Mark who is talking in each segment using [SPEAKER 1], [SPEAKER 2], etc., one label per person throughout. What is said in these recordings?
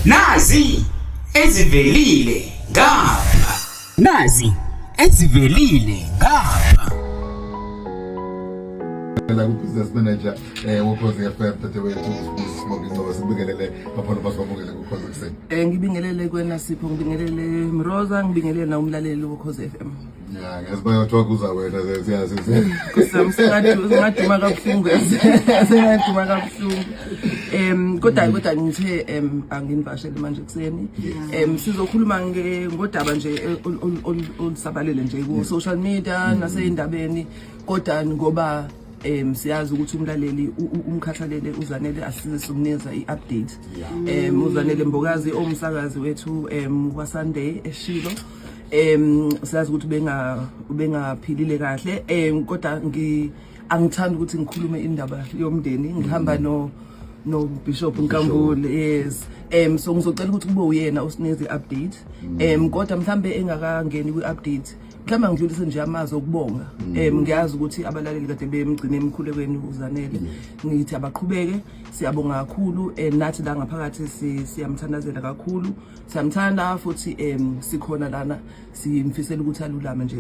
[SPEAKER 1] Nazi ezivelile ngapha. Nazi ezivelile ngapha.
[SPEAKER 2] La ku-business manager woKhozi FM, dadewethu Sibonge Ngcobo, sibingelele bapholo basibamukele kuKhozi ekuseni.
[SPEAKER 3] Ngibingelele kwena Sipho, ngibingelele Mroza, ngibingelele na umlaleli woKhozi FM.
[SPEAKER 2] Ya, ngazi bayothiwa kuza wena siyazi.
[SPEAKER 3] Kusam singaduma kabuhlungu, singaduma kabuhlungu. Kodwa ngithe anginivashele manje kuseni. Sizokhuluma ngodaba nje olusabalele nje ku social media naseyindabeni, kodwa ngoba siyazi ukuthi umlaleli umkhathalele uZanele, asize simnikeza i-update. UZanele Mbokazi omsakazi wethu wa Sunday eshilo. Siyazi ukuthi bengaphilile kahle, kodwa angithandi ukuthi ngikhulume indaba yomndeni ngihamba no Bishop Nkambule. Yes, so ngizocela ukuthi kube uyena osinikeza i-update, kodwa mhlambe engakangeni kwi-update, mhlawumbe ngidlulise nje amazwi okubonga. Ngiyazi ukuthi abalaleli kade bemgcine emkhulekweni uZanele. Ngithi abaqhubeke, siyabonga kakhulu. Nathi la ngaphakathi siyamthandazela kakhulu, siyamthanda futhi. Sikhona lana, simfisela ukuthi alulame nje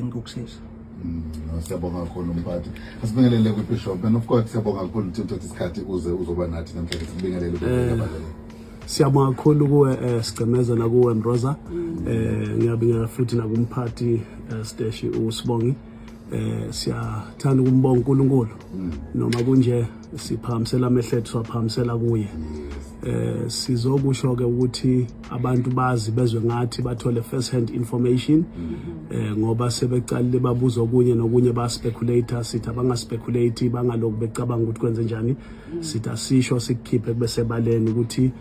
[SPEAKER 3] ngokushesha.
[SPEAKER 2] No, siyabonga kakhulu mphathi. Asibingelele kwi-bishop and of course siyabonga kakhulu ukuthi uthathe isikhathi uze uzoba nathi namhlanje, sibingelele kubalaleli.
[SPEAKER 4] Siyabonga kakhulu kuwe Sigcemeza, nakuwe Mroza. Ngiyabingelela futhi nakumphathi Steshi uSibongi. Siyathanda ukumbonga uNkulunkulu. Noma kunje siphakamisela amehlo ethu, siwaphakamisela kuye. Sizokusho ke ukuthi abantu bazi bezwe ngathi bathole first hand information, ngoba sebecalile babuza okunye nokunye, ba speculate. Sithi abanga speculate, bangaloku becabanga ukuthi kwenze njani. Sithi asisho, sikukhiphe kube sebaleni ukuthi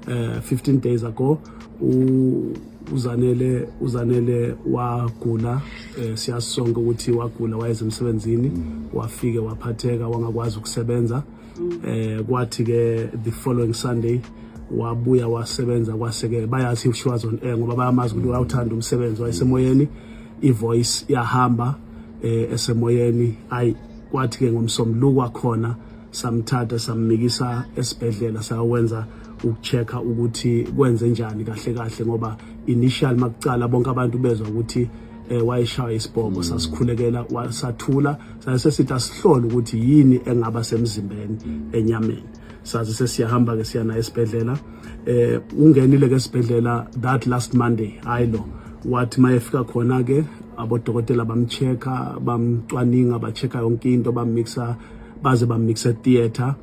[SPEAKER 4] 15 days ago uZanele wagula. Siyasonke ukuthi wagula, wayeze emsebenzini, wafike waphatheka, wangakwazi ukusebenza. Kwathi ke the following Sunday wabuya wasebenza, kwase ke bayazi she was on air, ngoba bayamazi ukuthi uyawuthanda umsebenzi, wayesemoyeni, ivoice yahamba esemoyeni. Ayi, kwathi ke ngomsombuluko wakhona samthatha sammikisa esibhedlela, sawenza ukuchecka ukuthi kwenze njani kahle kahle, ngoba initial makucala bonke abantu bezwa ukuthi wayeshaya isibhobo. Sasikhulekela, sathula, sase sithi asihlole ukuthi yini engaba semzimbeni, enyameni. Sazi sesiyahamba ke, siya naye esibhedlela. Ungenile ke esibhedlela that last Monday. Hayi, lo wathi mayefika khona ke abodokotela bamchecka, bamcwaninga, bachecka yonke into, bammixa baze bammixa theater,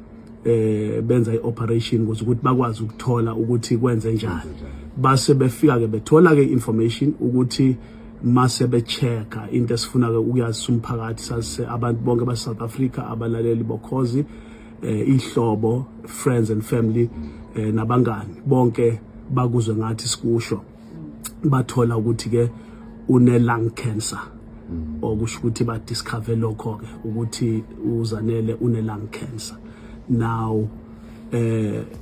[SPEAKER 4] benza ioperation ukuze ukuthi bakwazi ukuthola ukuthi kwenze njani. Base befika ke bethola ke information ukuthi mase bechecka into esifuna ke ukuyazisa umphakathi, sazise abantu bonke base South Africa, abalaleli boKhozi, ihlobo, friends and family, nabangani bonke bakuzwe ngathi sikusho. Bathola ukuthi ke une lung cancer, okusho ukuthi ba discover lokho ke ukuthi uZanele une lung cancer. Now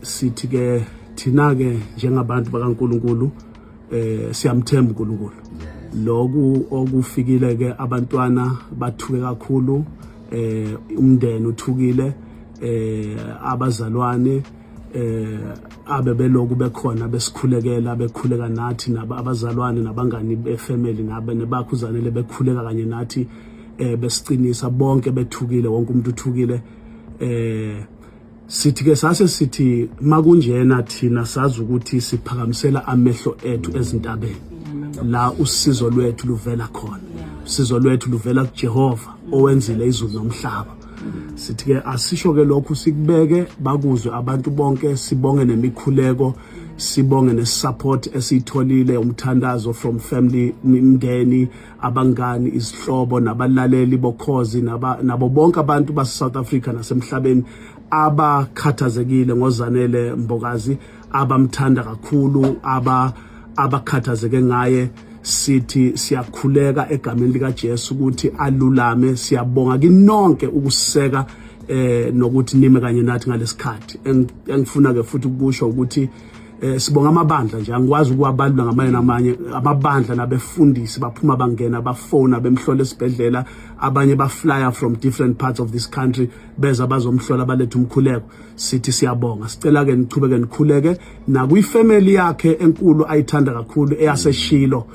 [SPEAKER 4] sithi ke thina ke njengabantu bakaNkuluNkulu siyamthemba uNkulunkulu. Lokhu okufikile ke, abantwana bathuke kakhulu, umndeni uthukile, abazalwane abe beloku bekhona besikhulekela, bekhuleka nathi, nabo abazalwane nabangani befamily nabe nebakho uZanele bekhuleka kanye nathi, besiqinisa. Bonke bethukile, wonke umuntu uthukile. Sithi ke sase sithi makunjena thina sazi ukuthi siphakamisela amehlo ethu ezintabeni la usizo lwethu luvela khona. Usizo lwethu luvela kuJehova owenzile izulu nomhlaba. Sithi ke asisho ke lokhu, sikubeke bakuzwe abantu bonke. Sibonge nemikhuleko, sibonge nesupport esiyitholile, umthandazo from family, imndeni, abangani, izihlobo nabalaleli boKhozi, nabo bonke abantu base South Africa nasemhlabeni abakhathazekile ngoZanele Mbokazi, abamthanda kakhulu, abakhathazeke ngaye. Sithi siyakhuleka egameni lika Jesu ukuthi alulame. Siyabonga kinonke ukuseka nokuthi nime kanye nathi ngalesikhathi. Engifuna ke futhi ukusho ukuthi Sibonga amabandla nje, angikwazi ukuwabalula ngamanye namanye amabandla, nabefundisi baphuma bangena, bafona bemhlola esibhedlela, abanye baflya from different parts of this country beza bazomhlola, baletha umkhuleko. Sithi siyabonga, sicela ke nichubeke nikhuleke nakwifamily yakhe enkulu ayithanda kakhulu eyaseShilo,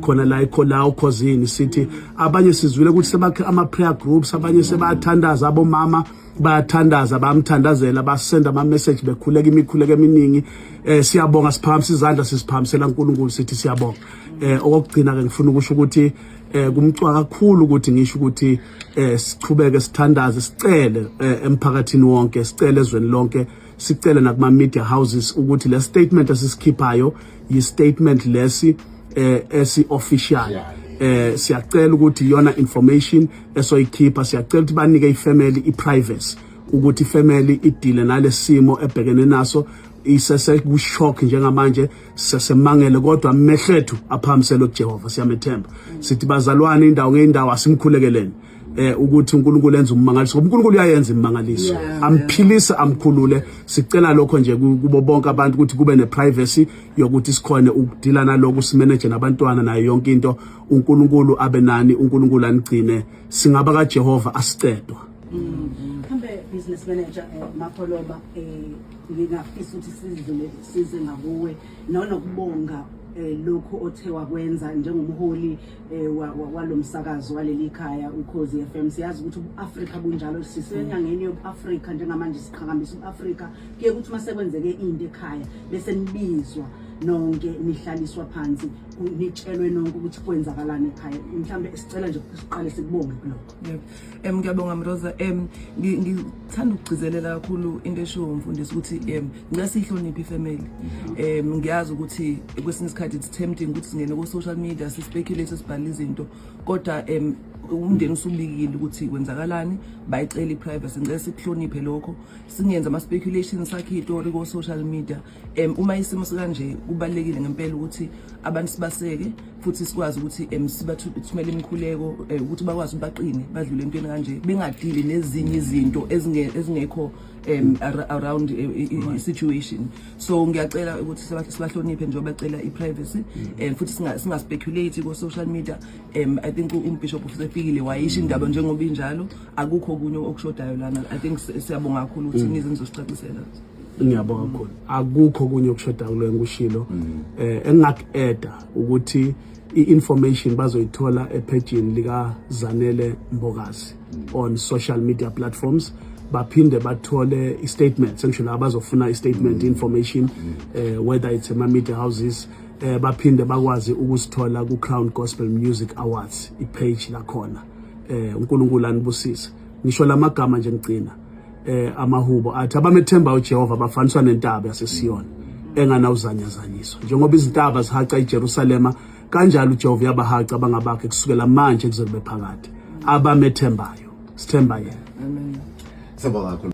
[SPEAKER 4] khona la ikho la ukhozini. Sithi abanye sizwile ukuthi sebakhe ama prayer groups, abanye sebayathandaza, abomama bayathandaza, bayamthandazela, basenda ama message bekhuleka imikhuleko eminingi. Siyabonga, siphakamisa izandla, sisiphakamisela uNkulunkulu, sithi siyabonga. Okokugcina ke ngifuna ukusho ukuthi kumcwa kakhulu ukuthi ngisho ukuthi sichubeke sithandaze, sicele emphakathini wonke, sicele ezweni lonke, sicele nakuma media houses ukuthi le statement esisikhiphayo yi statement lesi esi official. Siyacela ukuthi iyona information esoyikhipha, siyacela ukuthi banike ifamily iprivacy, ukuthi ifamily idile nalesimo ebhekene naso, isese kushock njengamanje, sesemangele, kodwa amehlo ethu aphakamiselwe kuJehova, siyamethemba. Sithi bazalwane, indawo ngeindawo, asimkhulekeleni ukuthi uNkulunkulu enze ummangaliso, ngoba uNkulunkulu uyayenza imimangaliso, amphilise, amkhulule. Sicela lokho nje kubo bonke abantu, ukuthi kube neprivacy yokuthi sikhone ukudila naloku, simanage nabantwana nayo yonke into. uNkulunkulu abe nani, uNkulunkulu anigcine. Singaba kaJehova, asicedwa.
[SPEAKER 5] Mhlambe business manager Mapholoba, ngingafisa ukuthi sizidlule size ngakuwe nonokubonga lokhu othe wakwenza njengomholi walomsakazo waleli khaya uKhozi FM. Siyazi ukuthi uAfrika bunjalo, sisenyangeni yobuAfrika njengamanje, siqhakambisa uAfrika. Kuye ukuthi uma sekwenzeke into ekhaya bese nibizwa nonke, nihlaliswa phansi, nitshelwe nonke ukuthi kwenzakalani ekhaya. Mhlambe sicela nje siqale sikubonge kulokho.
[SPEAKER 3] Yebo. Ngiyabonga Mroza. Ngithanda ukugcizelela kakhulu into eshiwo umfundisi ukuthi ngicela siyihloniphe ifamily. Ngiyazi ukuthi kwesinye isikhathi it's tempting ukuthi singene ku social media, si speculate, sibhale izinto, kodwa umndeni usubikile ukuthi kwenzakalani, bayicela iprivacy. Ngicela sikuhloniphe lokho, singenza ama speculations, sakhe istory ko social media. Uma isimo sikanje, kubalekile ngempela ukuthi abantu sibaseke futhi sikwazi ukuthi sibathumele imikhuleko ukuthi bakwazi ukuthi baqine, badlule entweni kanje, bengadili nezinye izinto ezingekho around i situation. So ngiyacela ukuthi sibahloniphe njengoba bacela i-privacy futhi singa speculate ko social media. I think umbishop usefikile wayisho indaba njengoba injalo, akukho okunye okushodayo lana. I think siyabonga kakhulu ukuthi nize nizosicacisela.
[SPEAKER 4] Ngiyabonga kakhulu, akukho okunye okushoda kulo engikushilo. Engingaku-adda ukuthi i-information bazoyithola ephejini lika Zanele Mbokazi on social media platforms, baphinde bathole i-statement, sengisho la bazofuna i-statement information, whether it's ema media houses, baphinde bakwazi ukusithola ku Crown Gospel Music Awards ipage lakhona. uNkulunkulu anibusise. Ngisho lamagama nje ngigcina, amahubo athi abamethemba uJehova bafaniswa nentaba yaseSiyoni enganawuzanyazanyiswa. Njengoba izintaba zihaca iJerusalema, kanjalo uJehova uyabahaca abangabakhe kusukela manje kuze kube phakade, abamethembayo. Sithemba yena.
[SPEAKER 3] Amen.
[SPEAKER 2] Siyabonga kakhulu.